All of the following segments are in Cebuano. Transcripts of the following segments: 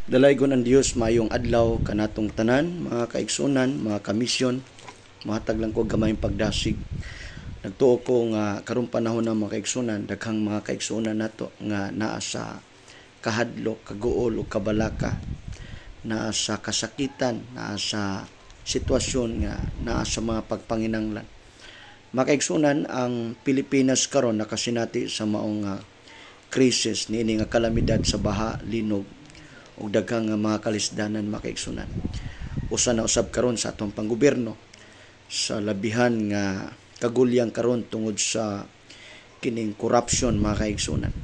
Dalaygon ang Dios. Maayong adlaw kanatong tanan, mga kaigsunan, mga kamisyon. Mohatag lang ko gamayng pagdasig. Nagtuo ko nga karong panahon ng mga kaigsunan, daghang mga kaigsunan nato nga naa sa kahadlok, kaguol ug kabalaka, naa sa kasakitan, naa sa sitwasyon nga naa sa mga pagpanginanglan. Mga kaigsunan, ang Pilipinas karon nakasinati sa maong krisis niini nga kalamidad sa baha, linog ug daghang nga mga kalisdanan, mga kaigsunan. Usa na usab karon sa atong panggobyerno sa labihan nga kagulyang karon tungod sa kining corruption, mga kaigsunan.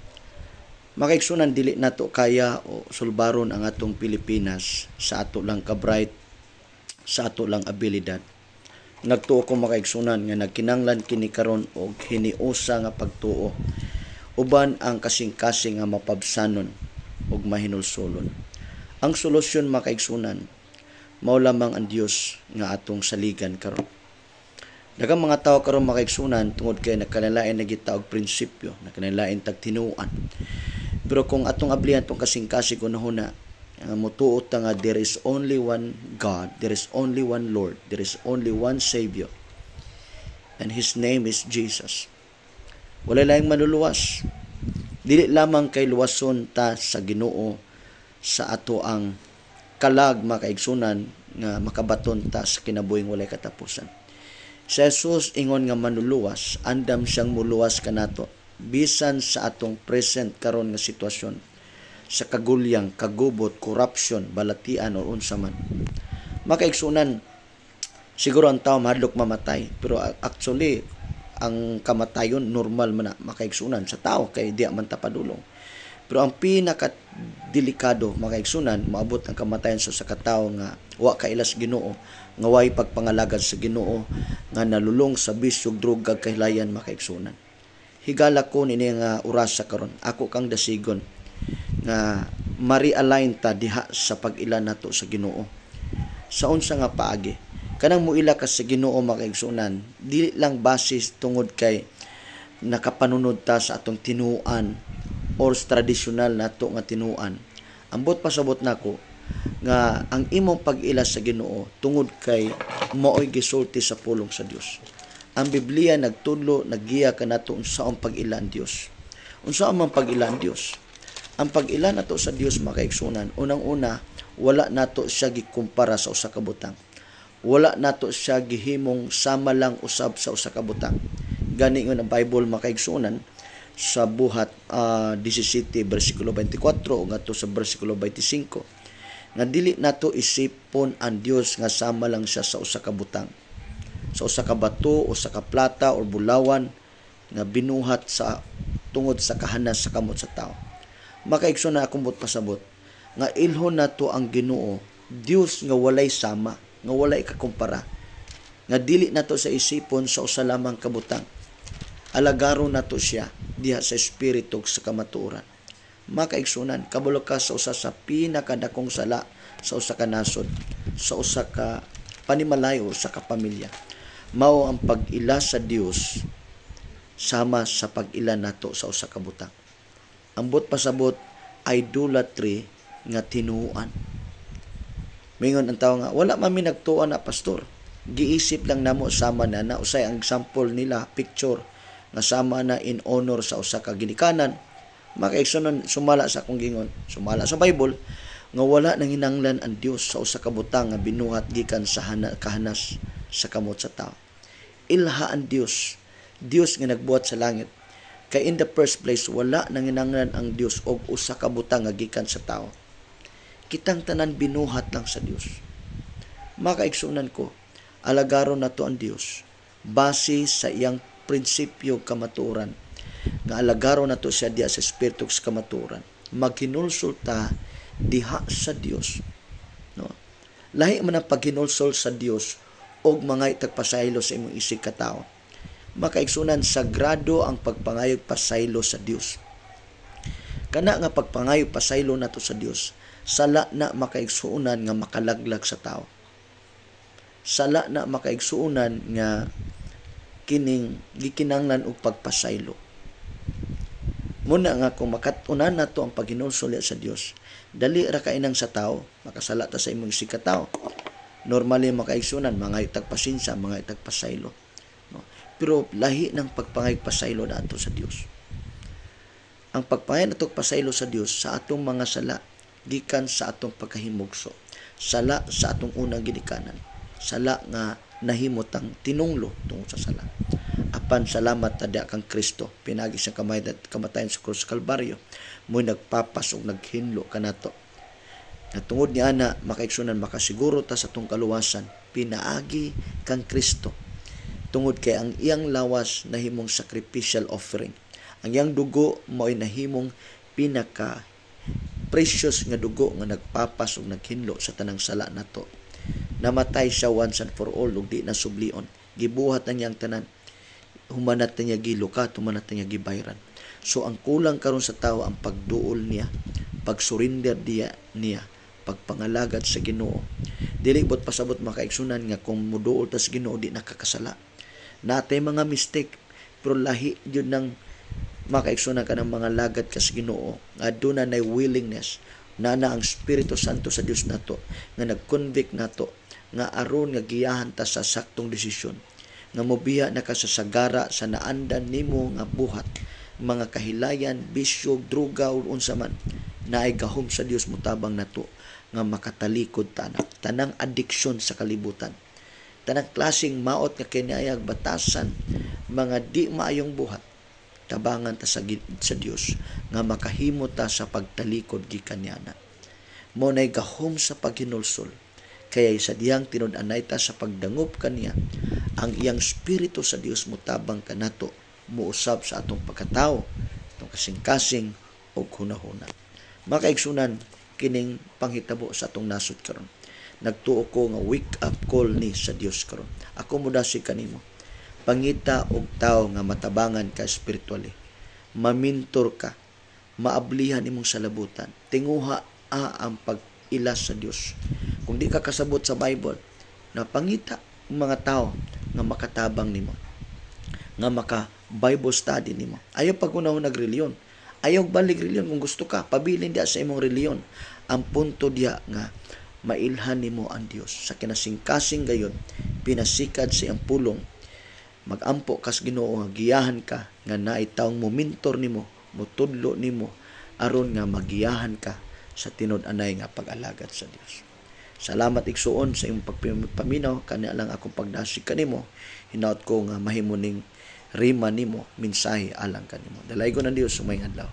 Mga kaigsunan, dili nato kaya o sulbaron ang atong Pilipinas sa ato lang ka-bright, sa ato lang abilidad. Nagtuo ko, mga kaigsunan, nga nagkinanglan kini karon og hiniusa nga pagtuo uban ang kasing-kasing nga mapabsanon ug mahinulsolon. Ang solusyon, mga kaigsunan, mao lamang ang Dios nga atong saligan karon. Daghang mga tawo karon, mga kaigsunan, tungod kay nagkalain na kita og prinsipyo, nagkalain tag tinuan. Pero kung atong ablihan tong kasing-kasing hunahuna, mutuo ta nga there is only one God, there is only one Lord, there is only one Savior, and His name is Jesus. Wala laing manluluwas. Dili lamang kay luwason ta sa Ginoo sa ato ang kalag, mga kaigsunan, nga makabaton ta sa kinabuhing walay katapusan. Si Jesus ingon nga manluluwas, andam siyang muluwas kanato bisan sa atong present karon nga sitwasyon sa kagulyang, kagubot, corruption, balatian or unsa man. Mga kaigsunan, siguro ang tao mahadlok mamatay, pero actually ang kamatayon normal man na, mga kaigsunan, sa tao kay di man ta padulong. Pero ang pinaka delikado, mga kaigsunan, maabot ang kamatayon sa usa ka tawo nga wa kaila sa Ginoo, nga way pagpangalagad sa Ginoo, nga nalulong sa bisyo, droga, kahilayan, mga kaigsunan. Higala ko nini nga orasa karon, ako kang dasigon nga ma-realign ta diha sa pag-ila nato sa Ginoo. Sa unsa nga paagi? Kanang muila ka sa Ginoo, mga kaigsunan, dili lang basis tungod kay nakapanunod ta sa atong tinuan or sa tradisyonal nato nga tinuan. Ambot pasabot nako nga ang imong pag-ila sa Ginoo tungod kay maoy gisulti sa pulong sa Dios. Ang Biblia nagtudlo, naggiya kanato unsaon pag-ila ang Dios. Unsaon man pag-ila ang Dios? Ang pag-ila nato sa Dios, mga kaigsunan, unang-una, wala nato siya gikumpara sa usa ka butang. Wala nato siya gihimong sama lang usab sa usa ka butang. Gani nga ang Bible, mga kaigsunan, sa Buhat 17 versikulo 24 o ngadto sa versikulo 25, nga dili nato isipon ang Dios nga sama lang siya sa usa ka butang, sa usa ka bato, usa ka plata or bulawan nga binuhat sa tungod sa kahanas sa kamot sa tao. Makaigsoon na akong buot pasabot nga ilhon nato ang Ginoo Dios nga walay sama, nga walay kakumpara, nga dili nato sa isipon sa usa lamang ka butang. Alagaron nato siya diha sa espiritu ug sa kamatuoran. Mga kaigsunan, kabalo ka sa usa sa pinakadakong sala sa usa ka nasod, sa usa ka panimalay o sa ka pamilya, mao ang pag-ila sa Dios sama sa pag-ila nato sa usa ka butang. Ambot pasabot, idolatry nga tinuan. Mingon ang tao nga wala man mi nagtuo na, pastor. Giisip lang namo sama na na usay ang example nila, picture nga sama na in honor sa usa ka ginikanan. Mga kaigsunan, sumala sa akong gingon, sumala sa Bible nga wala nanginanglan ang Dios sa usa ka butang nga binuhat gikan sa kahanas sa kamot sa tao. Ilha ang Dios, Dios nga nagbuhat sa langit. Kay in the first place, wala nanginanglan ang Dios og usa ka butang nga gikan sa tao. Kitang tanan binuhat lang sa Dios. Mga kaigsunan ko, alagaron nato ang Dios base sa iyang prinsipyo kamatuoran. Nga alagaron nato siya diha sa espiritu sa kamatuoran. Maghinulsol ta diha sa Dios. No? Lahi man ang paghinulsol sa Dios og mga itagpasaylo sa imong isig katao. Mga kaigsunan, sagrado ang pagpangayog pasaylo sa Dios. Kana nga pagpangayog pasaylo nato sa Dios, sala na, makaigsuonan, nga makalaglag sa tao. Sala na, makaigsuonan, nga kining gikinanglan og pagpasaylo. Muna nga kung makat-unan nato ang paghinulsol sa Dios, dali ra kainang sa tao, makasala ta sa imong isigkatawo. Normally makaigsunan, mga itag pasensya, mga itag pasaylo. No? Pero lahi ng pagpangayog pasaylo nato sa Dios. Ang pagpangayog nato pasaylo sa Dios sa atong mga sala gikan sa atong pagkahimugso, sala sa atong unang ginikanan, sala nga nahimotang tinunglo tungod sa sala. Apan salamat ta kang Kristo pinagi sa kamay at kamatayan sa krus Kalbaryo, mo'y nagpapas og naghinlo kanato. Nga tungod ni ana makaigsunan, makasiguro ta sa atong kaluwasan pinaagi kang Kristo. Tungod kay ang iyang lawas nahimong sacrificial offering. Ang iyang dugo mao'y nahimong pinaka precious nga dugo nga nagpapas ug naghinlo sa tanang sala nato. Namatay siya once and for all ug di na sublion. Gibuhat na niya ang tanan. Humanat na niya gilukat, humanat na niya gibayran. So ang kulang karon sa tao ang pagduol niya, pagsurrender diya niya, pagpangalagad sa Ginoo. Dili bot pasabot makaigsunan nga kung muduol ta sa Ginoo di nakakasala. Natay mga mistake, pero lahi jud ng makaigsunan ka ng mga lagad ka sa Ginoo nga aduna nay willingness na na ang Espiritu Santo sa Dios nato nga nag-convict nato nga aron nga giyahan ta sa saktong desisyon nga mobiya na ka sa sagara sa naandan nimo nga buhat, mga kahilayan, bisyo, droga o unsa man, naay gahom sa Dios motabang nato nga makatalikod ta na tanang addiction sa kalibutan, tanang klaseng maot nga kinayag batasan, mga di maayong buhat. Tabangan ta sa Dios nga makahimo ta sa pagtalikod gikan niana. Mo nay gahom sa paghinulsol, kaya sa diyang tinud-anay ta sa pagdangop kaniya, ang iyang Espiritu sa Dios motabang kanato, muusab sa atong pagkatao, atong kasing-kasing og hunahuna. Makaigsunan, kining panghitabo sa atong nasod karon. Nagtuo ko nga wake up call ni sa Dios karon. Ako modasig kanimo. Pangita og tawo nga matabangan ka spiritually. Mamintor ka, maablihan imong salabutan. Tinguha ang pag-ilas sa Dios. Kung di ka kasabot sa Bible, na pangita mga tao nga makatabang nimo, nga maka Bible study nimo. Ayaw pag-unahon nagreliyon. Ayaw balik reliyon kung gusto ka, pabilin diya sa imong reliyon. Ang punto diya nga mailhan nimo ang Dios sa kinasingkasing gayon, pinasikad sa iyang pulong. Magampo kas Ginoo nga giyahan ka nga naay taong momintor nimo, motudlo nimo aron nga magiyahan ka sa tinud-anay nga pag-alagad sa Dios. Salamat igsuon sa imong pagpaminaw, kani lang akong pagdasig kanimo. Hinaot ko nga mahimo ning rima nimo, mensahe alang kanimo. Dalaygon ang Dios, sumay adlaw.